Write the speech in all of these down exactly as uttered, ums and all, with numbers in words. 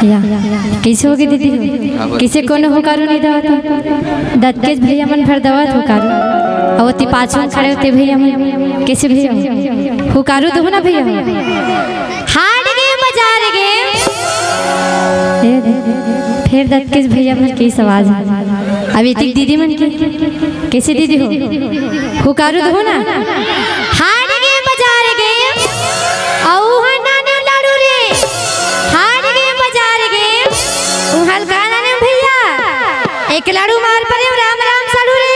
या, कइसे होगे दीदी हो? कइसे कोनो हुकारू नइ देवत हो? दतकेस भैया मन भर देवत हुकारू। अउ ओती पाछू म खड़े होते भैया मन, कइसे भैया हो? हुकारू देहू ना भैया हो। हाट गे बजार गे। ए दे, फेर दतकेस भैया मन के आवाज। अब एतिक दीदी मन के, कइसे दीदी हो? हुकारू देहू ना। हाट गे बजार गे, अउ उहाँ नाने लाड़ू रे। हाट गे बजार गे, उहाँ ल का नाने भैया। एक लाड़ू मार परे, राम राम साड़ू रे।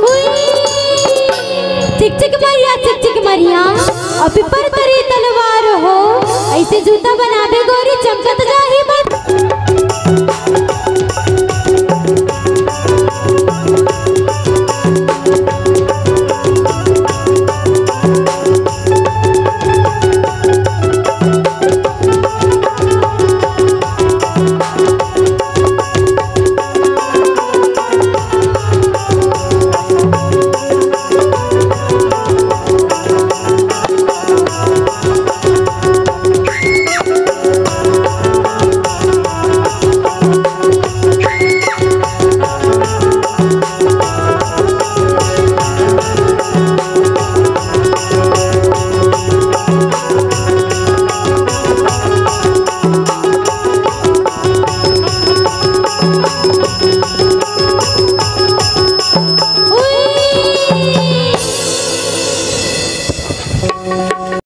हुई। चिक चिक मरिया, चिक चिक मरिया, अउ पीपर तरी तलवार हो, अइसे जूता बनाबे